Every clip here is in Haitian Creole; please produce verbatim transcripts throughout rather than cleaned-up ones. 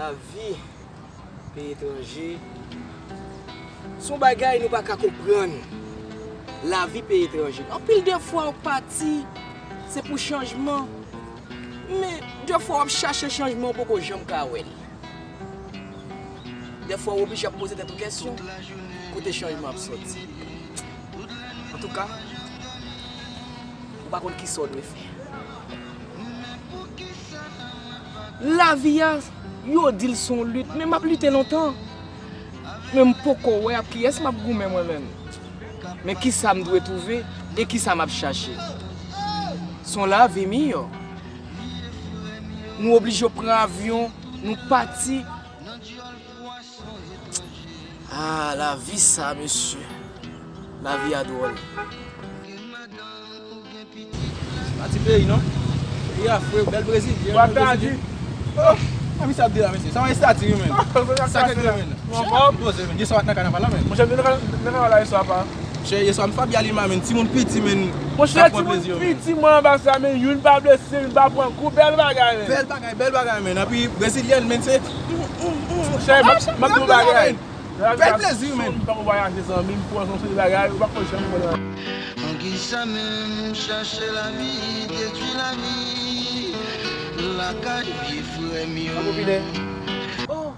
Lavi peyi etranje, se yon bagay nou pa ka konprann. Lavi peyi etranje. Anpil de fwa w pati, se pou chanjman. Men, de fwa w ap chache chanjman, w poko janm ka wè l. De fwa w oblije ap poze tèt ou kesyon, kote chanjman ap sòti? Antouka, ou pa konn kisa w dwe fè. Lavi a, yo di l se yon lit, men m ap lite lontan. Men m poko wè ak kiyès m ap goumen mwen menm. Men kisa m dwe twouve e kisa m ap chache? Se yon lavi miyò. Nou oblije pran avyon, nou pati. Ah, lavi sa, mesye. Lavi a dwòl. Pa ti peyi, non. Peyi a fre, bèl Brezilyen, bèl Brezilyen. Oh, a misye ap di la, mesye. Sa yon estati, wi, men. Sa k règle, men. Poze, men. Yeswa nan kanaval la, men. Monchè, m te nan kanaval la yeswa, pa. Monchè, yeswa, m Fabia Lima, men. Timoun piti, men. Monchè, timoun piti, mwen anba sa, men. Youn pa blese, youn pa pran kou. Bèl bagay, men. Bèl bagay, bèl bagay, men. Epi, Brezilyèn, men, se. Monchè, m ap di w bagay. Bèl plezi, men. M poko vwayaje, zanmi m, pou ansanm seri bagay, ou pa konn janm konn. Poukisa menm chache lavi, detwi lavi, lakay vye frè m yo? Oh,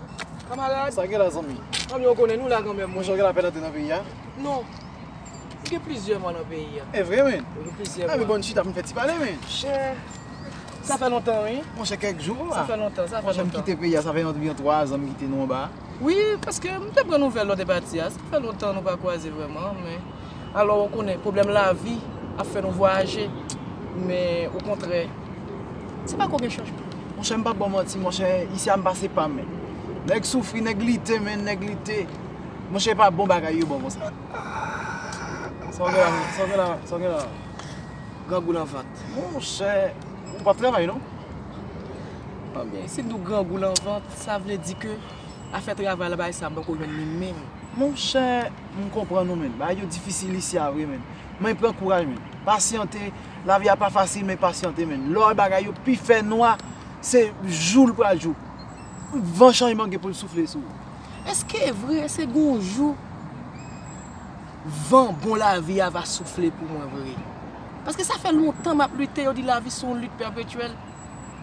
kamarad. Sa gen la, zanmi? Zanmi, ou konnen nou la kanmenm. Monchè, ou gen lapèn antre nan peyi a? Non. M gen plizyè mwa nan peyi a. E vre, men? M gen plizyè mwa. Ah, men bon, chita pou n fè ti pale, men. Chè. Sa fè lontan, wi. Monchè, kèk jou, la. Sa fè lontan, sa fè lontan. Monchè, m kite peyi a, sa fè anviwon twa zan m kite nou anba. Wi, paske m te pran nouvèl lè w te pati a. Sa fè lontan nou pa kwaze vrèman, men alò, ou konnen, pwoblèm lavi ap fè nou vwayaje. Men, okontrè, se pa ke gen chanjman. Monchè, m p ap ba w manti, monchè, isi a m pase pa m, men. Nèg soufri, nèg lite, men, nèg lite. Monchè, e pa bon bagay yo ban konsa. Sa w gen la, men? Sa w gen la, sa w gen la? Grangou nan vant. Monchè, ou p ap travay, non? Bon, byen, si m di w grangou nan vant, sa vle di ke afè travay la, bagay sa, m poko jwenn li menm. Monchè, m konprann ou, men. Bagay yo difisil isi a vre, men. Men pran kouraj, men. Pasyante, lavi a pa fasil, men pasyante, men. Lè w wè bagay yo pi fè nwa, se jou l pral jou. Van chanjman gen pou l soufle sou ou. Èske e vre? Èske gen yon jou van bon lavi a va soufle pou mwen vre? Paske sa fè lontan m ap lite, yo di lavi se yon lit pèpetyèl.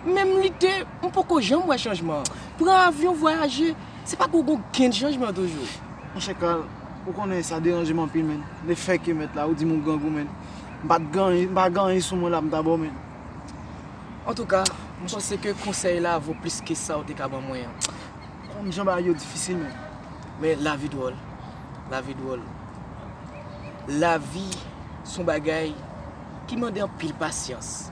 Men m lite, m poko janm wè chanjman. Pran avyon, vwayaje, se pa pou gon grenn chanjman toujou. Monchè Carl, ou konnen sa deranje m anpil, men. Lefètke mèt la, ou di m ou grangou, men. M pa t gen anyen, m pa gen anyen sou mwen la, m ta ba w, men. Antouka, m panse ke konsèy la vo plis ke sa w te ka ban mwen an. Konn jan bagay yo difisil, men. Men lavi dwòl. Lavi dwòl. Lavi se yon bagay ki mande anpil pasyans.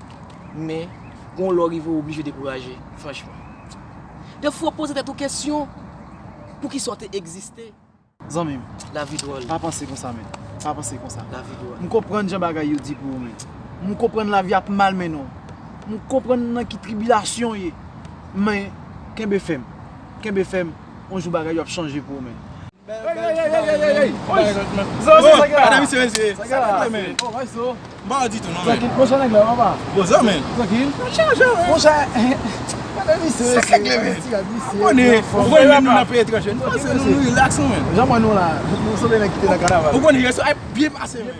Men, gon lè w rive w oblije dekouraje, franchman. Defwa w poze tèt ou kesyon, poukisa w te egziste? Zanmi m, lavi dwòl. Pa panse konsa, men. Pa panse konsa. Lavi dwòl. M konprann jan bagay yo di pou ou, men. M konprann lavi ap malmennen w. M konprann nan ki tribilasyon w ye. Men, kenbe fèm. Kenbe fèm. Yon jou bagay yo ap chanje pou ou, men. Ey, ey, ey, ey, ey, ey. Zanmi, sa gen la? Gade misye, mesye. Sa gen la? Sa gen la, men. M pa wè ditou, non, men. Trankil, monchè, nèg la, papa. Bon, zanmi. Trankil. Monchè, gade misye, mesye. Sa gen la, men. Ti gad misye. Ou konnen, ou konnen menm nou nan peyi etranje. Nou panse nou, nou relax, non, men. Jan mwen nou la, nou sanble nèg ki te nan kanaval. Ou konnen, yè swa, byen pase, men.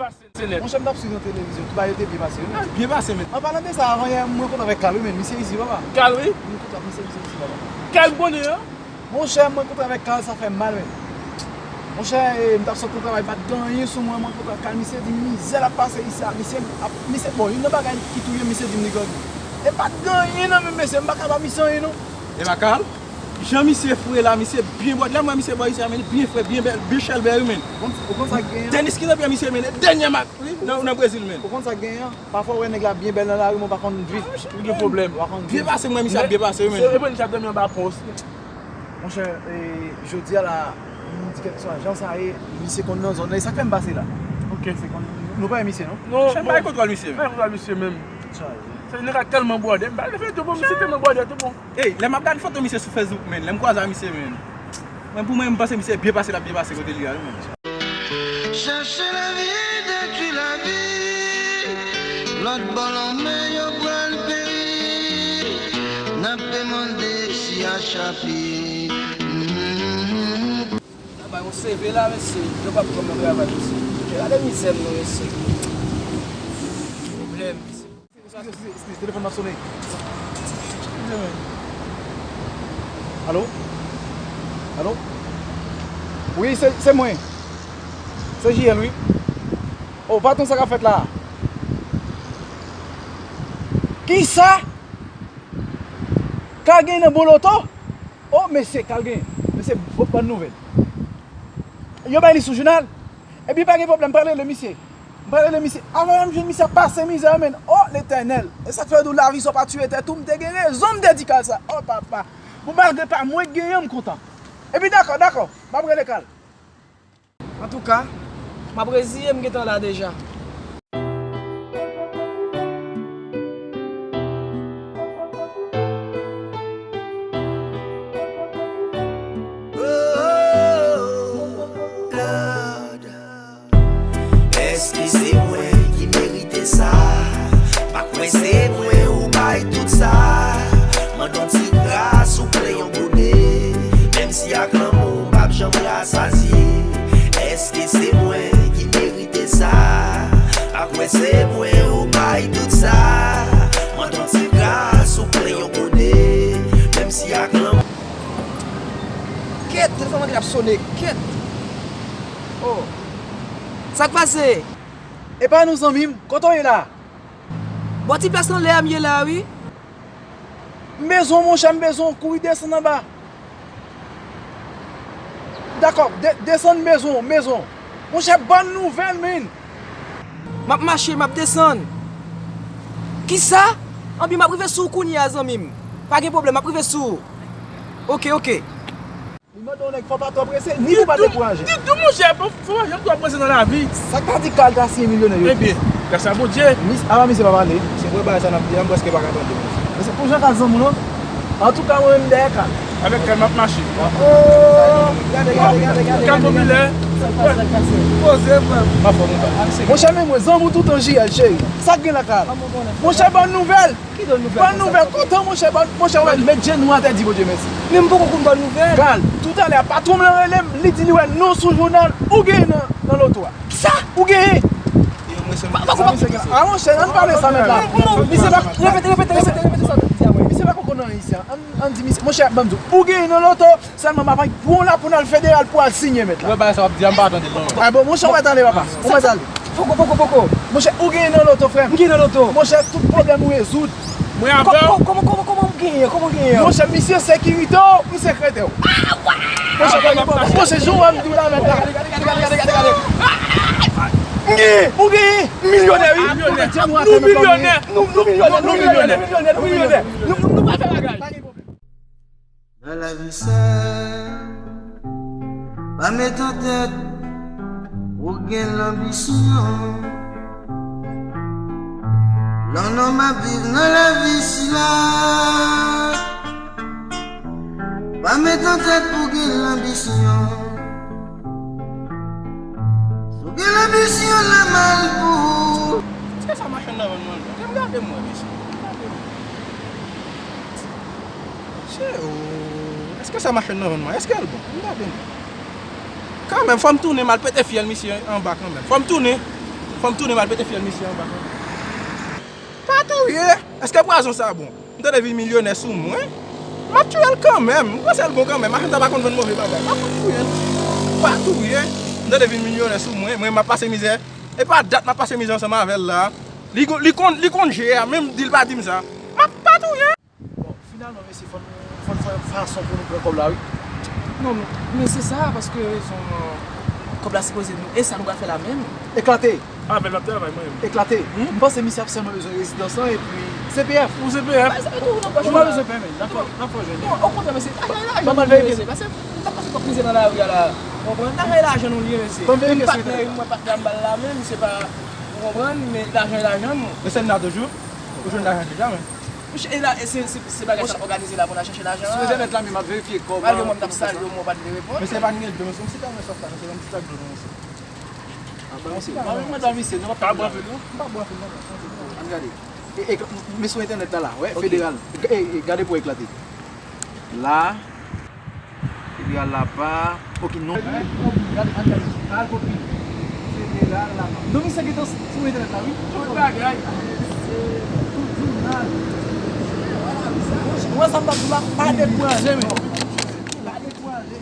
Monchè, m t ap swiv nan televizyon, tout bagay yo te byen pase, wi. Ah, byen pase, men. An palan de sa, avan yè, mwen kontre avèk Carl, wi, men. Misye isit, papa. Carl, wi? Mwen kontre ak misye, misye isit, papa. Carl Bonheur? Monchè, mwen kontre avèk Carl, sa fè m mal, men. Monchè, e, m t ap sot nan travay, pa t gen anyen sou mwen, mwen kontre ak Carl, misye di mizè l ap pase isi a, misye ap, misye, bon, youn nan bagay ki touye m, misye di m li grangou. E pa t gen anyen nan men m, mesye, m pa ka ba misye anyen, non. E pa Carl? Jan misye fre la, misye byen bwè. Lè m wè misye bò isi a, men, li byen fre, byen bèl, byen chèlbè, wi, men. Ou konn, ou konn sa k genyen an? Tenis ki nan pye misye, men, dènye mak, wi, nan, nan Brezil, men. Ou konn sa k genyen an? Pafwa, ou wè nèg la byen bèl nan lari, men w pa konn viv. Li gen pwoblèm. Ou pa konn viv. Byen pase, mwen, misye ap byen pase, wi, men. Se, e bon, misye ap dòmi anba pon osi. Monchè, e, jodi a la, m di kèlkeswa jan sa ye, misye konn nan zòn nan, e sa k fè m pase la. Ok. Se konn, nou pa wè misye, non? Non, monchè, m pa gen kontwòl misye, men. Pa gen kontwòl misye menm. Sa ye. Se nèg la tèlman bwòdè, m pa vle fè tou bon, misye tèlman bwòdè tou bon. Ey, lè m ap gade foto misye sou Facebook, men, lè m kwaze a misye, men. Mwen, pou mwen, m panse misye byen pase, l ap byen pase kote li a, wi, men. Chache lavi, detwi lavi. Lòt bò lanmè, yo pral peri. N ap demande si a chape. Seve la, mesye, yo p ap pran mwen travay, mesye. Gade mizè m non, mesye. Pwoblèm, mesye. Eskize, eskize, eskize, telefòn nan sonnen. Eskize, men. Alo? Alo? Wi, se, se mwen. Se J L, wi. O, patwon, sa k ap fèt la? Kisa? Kalgen nan bon loto? O, mesye, Kalgen. Mesye, bon, bòn nouvèl. Yo bay li sou jounal. Epi pa gen pwoblèm, m pral rele misye. M pral rele misye. Avan menm jwenn misye ap pase mizè, men. O, Letènèl. E sa k fè yo di w lavi sa w pa tiye tèt ou, m te gen rezon, m te di Kal sa. O, papa. Bon, malgre pa mwen k genyen, m kontan. Epi dakò, dakò. M ap rele Kal. Antouka, m ap reziye m gentan la deja. Èske se mwen ki merite sa? Pa kwè se mwen ou bay tout sa. Mande yon ti gras ou plen yon gode. Menm si ak lanmou m p ap janm rasazye. Èske se mwen ki merite sa? Pa kwè se mwen ou bay tout sa. Mande yon ti gras ou plen yon gode. Menm si ak lanmou. Kèt, telefòn mwen ki t ap sone, kèt. Oh. Sa k pase? Epa nou zanmi m, kote w ye la? Bò ti plas anlè a m ye la wi. M bezwen w monchè, m bezwen w, kouri desann anba. Dakò, de-, desann m bezwen w, m bezwen w. Monchè, bòn nouvèl, men. M ap mache, m ap desann. Kisa? Anben m ap rive sou w kounye a zanmi m. Pa gen pwoblèm, m ap rive sou w. Oke, oke. Li mande yon nèg fò pa twò prese, ni pou pa dekouraje. Ditou, monchè, fò pa janm twò prese nan lavi. Sa k ta di Kal ta siyen milyonè yo? Ebyen, gras a Bondye. Mis, apa misye pa pale? Se vre bagay sa n ap di a, m prèske pa ka tande misye. Men se pou jan Kal zanmi w lan. Antouka, mwen menm dèyè Kal. Avèk Kal m ap mache. Oh, gade, gade, gade, gade, Kal gade, popilè. Sa k pase, sa k pase? Poze, frè m. Pa fò, non, pa. Monchè, men mwen, zanmi w toutan J L, cheri. Sa k gen la, Kal? Monchè, bòn nouvèl. Ki bòn nouvèl? Bòn nouvèl, kontan, monchè, bòn, monchè, w met je nou atè, di Bondye mèsi. Men m poko konn bòn nouvèl. Kal, toutalè a, patwon m lan rele m, li di li wè non sou jounal, ou genyen nan, nan loto a. Kisa? Ou genyen. Pa, pa, pa, pa. A, monchè, ann pale sa mèt la. Misye pa, repete, repete, repete, repete sa w t ap di a mwen. Misye pa konn anyen isi a. Ann, ann di misye, monchè, ban m di w, ou genyen nan loto, sèlman m ap pran w la pou n al federal pou al siyen mèt la. Wè, bagay sa w ap di a, m pa tande l non. A bon, monchè, ou mèt ale, papa. Ou mèt ale. Poko, poko, poko. Monchè, ou genyen nan loto, frè m. M genyen nan loto. Monchè, tout pwoblèm ou rezoud. Mwen avè w. Kòman, kòman, kòman, kòman m genyen? Kòman m genyen? Monchè, misye sekirite w, m sekretè w. Monchè, pa gen pwoblèm. Monchè, jan w wè m di w la, mèt la. Gade, gade, gade, gade, gade, gade, gade. M genyen, ou genyen. Milyonè, wi. Milyonè. Nou milyonè. Nou, nou milyonè, nou milyonè, nou milyonè, nou milyonè. Nou, nou, nou pral fè bagay. Pa gen pwoblèm. Nan lavi sa, pa met an tèt ou gen lanbisyon. Non, non, m ap viv nan lavi sila. Pa met an tèt pou gen lanbisyon. Si w gen lanbisyon, l ap mal pou ou. Èske sa machann nan vann manje? Jan m gade m wè, mesye. Gade m. Mesye, oh, èske sa machann nan vann manje? Èske l bon? M gade m. Kanmenm, fò m tounen m al pete fyèl misye anba kanmenm. Fò m tounen. Fò m tounen m al pete fyèl misye anba kanmenm. Pa touye! Èske pwazon sa bon? M tande vin milyonè sou mwen. M ap touye l kanmenm. M panse l bon kanmenm. Machann sa pa konn vann move bagay. Pa touye l. Pa touye. M tande vin milyonè sou mwen. Mwen, m ap pase mizè. E pa dat m ap pase mizè ansanm avè l la. Li, li konn, li konn je a. Menm di l pa di m sa. M ap pa touye. Bon, finalman, mesye, fò n, fò n fè yon fason pou nou pran kòb la, wi. Non, men, men se sa, paske rezon, kòb la sipoze nou, e sa nou pral fè la menm. Eklate! Avè l m ap travay mwen menm. Eklate. M panse misye ap sèlman bezwen rezidans lan epi C P F. Pou C P F. Ou pa bezwen peye, men. N ap fè, n ap fè jwenn. Non, okontrè, mesye, lajan e lajan nou ye, mesye. Paske m t ap pase twòp mizè nan lari a la. Ou konprann? Lajan e lajan nou ye, mesye. Menm patnè, mwen patnè a m ba l la menm, se pa, ou konprann, men lajan e lajan nou. Men sèn la toujou? Ou jwenn lajan deja, men. Monchè, e la, e se, se, se bagay sa ap òganize la pou n al chèche lajan an. Sou entènèt la menm, m ap verifye kòb la. Malgre mwen, m t ap salye w, men w pa t vle reponn. Mesye pa t gen dlo, mesye, m si ta mwen sòf la, mesye, yon ti tak dlo pou mwen, mesye. A, ba, mesye, mwen, mwen menm, m pa vin isit, non, m ap pa bwè anpil, non. M pa bwè anpil, non. Ann gade. E, e, men sou entènèt la, la, wè, federal. E, e, gade pou eklate. La, Federal la pa, ok, non. Gade, gade, gade, al kopi. Federal la pa. Non, misye gentan sou entènèt la, wi. Tout bagay. Tout jounal. Ou wè sa m t ap di w la? Pa dekouraje, men. Pa dekouraje.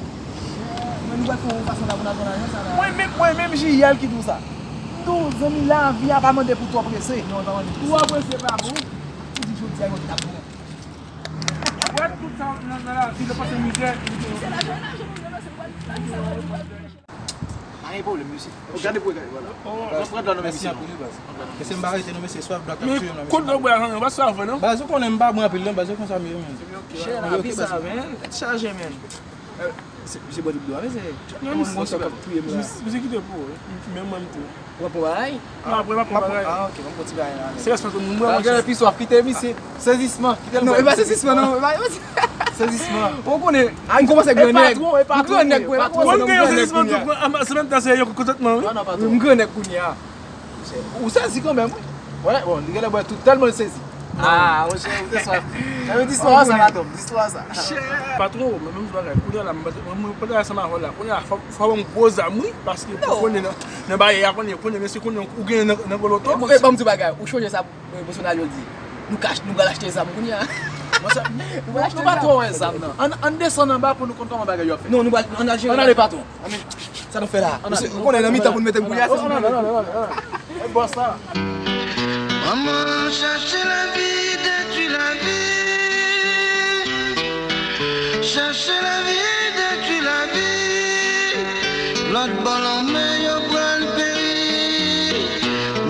Men nou pral fè yon fason la pou n al jwenn lajan sa la. Mwen menm, mwen menm, J L ki di w sa. M di w, zanmi, lavi a pa mande pou twò prese. Non, pa mande pou twò prese pa bon. Ou di jodi a, yo t ap bon. Wè tout sa nan, nan lavi, lè pase mizè. Pa gen pwoblèm, mesye. Gade pou gade, vwala. Mèsi anpil, baz. Mesye, m pa rete non, mesye, swaf dlo ap tiye m nan, mesye. Kot dlo bwè a, non, pa swaf, non? Baz, ou konnen m pa bwè anpil, non, baz, ou konn sa m ye, men. Chè, lavi sa, men. Tèt chaje, men. Se, se bò dlo a, men se. Non, misye, misye kite pou ou, wi. Men mwen tou. Ou pran pou bagay? Non, apre m ap pran bagay. Ah, ok, m ap pran ti bagay la. Se respè pou moun, mwen, mwen. Bagay pi swaf, kite misye. Sezisman, kite l. Non, e pa sezisman, non, e pa, e pa sezisman. Ou konnen, m kòmanse gran nèg. M gran nèg, wi, m kòmanse nan gran nèg kounye a. Semèn nan se yo kontantman, wi. M gran nèg kounye a. Ou sezi kanmenm, wi. Wè, bon, li genlè bwè tout, tèlman l sezi. Ah, monchè, ou te swaf. Sa vle di istwa sa, patwon, di istwa sa. Patwon, mwen menm bagay, kounye a la, mwen, mwen, mwen, ansanm avè w la. Kounye a, fò, fò ban m gwo zam, wi, paske pou konnen nan, nan bagay a, konnen, konnen, mesye, konnen, ou gen nan, nan gwo loto. E, e, ban m di bagay, ou chonje sa, e, Bosonal yo di. Nou ka ach-, nou pral achte zam kounye a. Monchè, nou pa twò wè zam nan. Ann, ann desann anba pou nou konn kòman bagay yo ap fèt. Non, nou pral, ann al jere. Ann ale, patwon. Sa nou fè la? Mesye, ou konnen nan mitan pou n mete m kounye a, se... Ann ale, ann ale, ann ale. E bòs la. Maman, chercher la vie, détruit la vie. Chercher la vie, détruit la vie. Lòt bò lanmè, yo pral peri.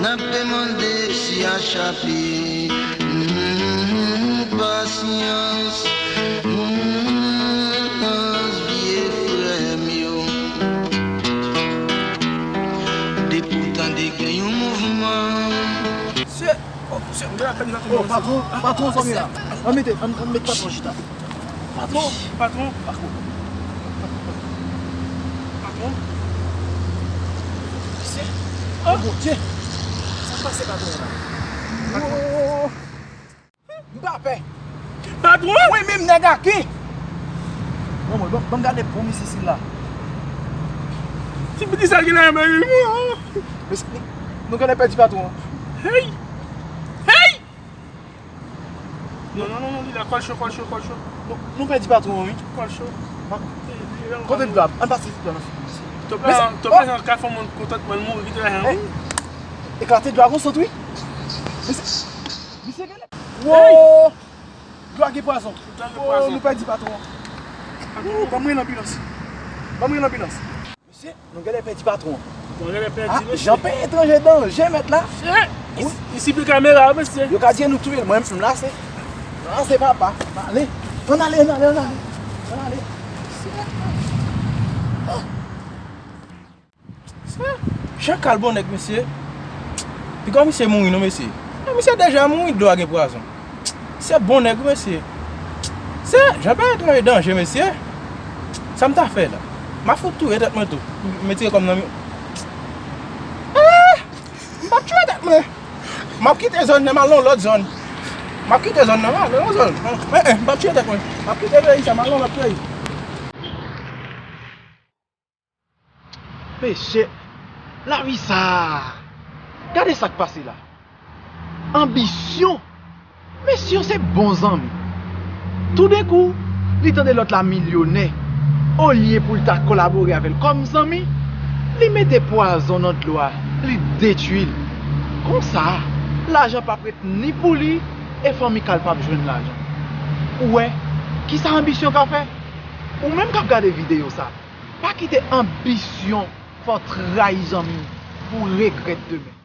N ap demande si a chape. Mm, pasyans. Mm, vye frè m yo. Depi w tande gen yon mouvman. Se, oh, se, oh, patwon, patwon, sa w ye la? Ann mete, ann, ann met patwon chita. Patwon, patwon, patwon. Patwon. Se, oh, Bondye. Sa k pase patwon la? Patwon. M pa pè. Patwon? Mwen menm nèg a ki? Bon, mwen, ban, ban m gade pou misye sila. Ti piti sa gen nan men li, mwen. Mesye, nou, nou genlè pèdi patwon an. Hey! Hey! Non, non, non, non, li la, kòl cho, kòl cho, kòl cho. Nou, nou pèdi patwon an, wi. Kòl cho. Kote dlo a? Ann pase dlo a nan figi misye. Top la, top la, jan ka fè moun kontan, mwen mouri, kite lajan, wi. Eklate dlo a gon sant, wi. Mesye, misye genlè Wow! Dlo a gen pwazon. Dlo a gen pwazon. Wow, nou pèdi patwon. Patwon, ban mwen lanbilans. Ban mwen lanbilans. Mesye, nou genlè pèdi patwon. Nou genlè pèdi, mesye. Ah, jan peyi etranje danje, mèt la. Isi, isi pi kamera, mesye. Yo ka di nou touye l. Mwen, m la, se, m la, se papa. Ale. Ann ale, ann ale, ann ale. Ann ale. Mesye. Sa, Jakal bon nèg, mesye. Piga misye mouri non, mesye. Non, misye deja mouri, dlo a gen pwazon. Se bon nèg, mesye. Se, Jan Pè etranje danje, mesye. Sa m ta fè la? M a fout touye tèt mwen tou. M retire kò m nan mi... Ah! M p ap touye tèt mwen. M ap kite zòn nan, m al nan yon lòt zòn. M ap kite zòn nan, m al nan yon zòn. Eh, eh, m p ap touye tèt mwen. M ap kite peyi sa, m al nan yon lòt peyi. Mesye, lavi sa a! Gade sa k pase la. Anbisyon! Mesye yo se bon zanmi. Toudenkou, li tande lòt la milyonè. Olye pou l ta kolabore avè l kòm zanmi, li mete pwazon nan dlo a, li detwi l. Konsa, lajan p ap ret ni pou li, e fanmi Kal p ap jwenn lajan. Ou wè, kisa anbisyon ka fè? Ou menm k ap gade videyo sa, pa kite anbisyon fè w trayi zanmi w pou w regrèt demen.